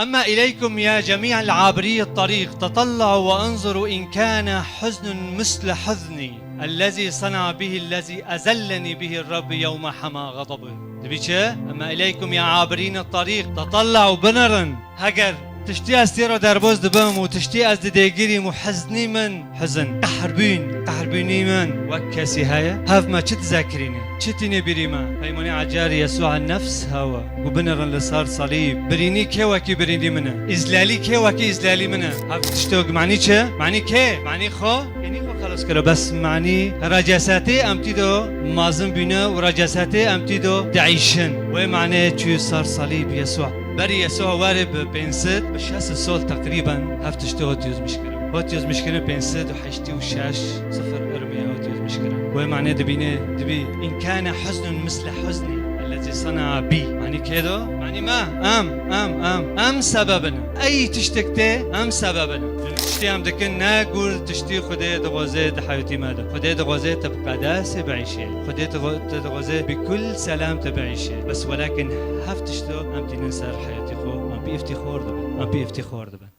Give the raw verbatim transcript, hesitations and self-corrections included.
أما إليكم يا جميع العابري الطريق، تطلعوا وانظروا إن كان حزن مثل حزني الذي صنع به الذي أذلني به الرب يوم حمى غضبه. Dibî çi? أما إليكم يا عابرين الطريق، تطلعوا، binirin. Heger tiştî ez tê re derbas dibim û tiştî ez didêgirîm û hiznî min, hizin, qehrbûn, qehrbûnî min wek kesî heye, hev me çi dizekirîne? Çi tîne bîrî me? Peymanê ecar Yesûa nefs hewa. Ku binirin li ser salîb. Birînî kê wekî birînî min e? Îzlelî kê wekî îzlelî min e? Hev tiştok manî çi? Manî kê? Manî xwe? Kenî xwe xelas kiro. Bes manî recasetê em tî do mazin bîne û recasetê em tî do diîşin. Wê manê çû ser salîb Yesûa. Berî Yesûa were bi pênc sed, bi şeş sed sol teqrîben hev tişto hot yozmiş kirin. Hot yozmiş kirin pênc sed û heştê û şeş, sifir Irmiya hot yozmiş kirin. Wê manê dibîne, dibî, إن كان حزن مثل حزني الذي صنع بي. Manî kê do? Manî me, em, em, em, em sebebin. Ey tiştek tê, em sebebin. Tiştê em dikin ne gûr tiştî Xwedê dixwaze di heyatî me de. Xwedê dixwaze te bi qedasê biîşê. Xwedê dixwa-, te dixwaze bi kul selam te biîşê. Bes welakin hev tişto em tînin ser heyatî xwe, em pê îftîxor dibin. Em pê îftîxor dibin.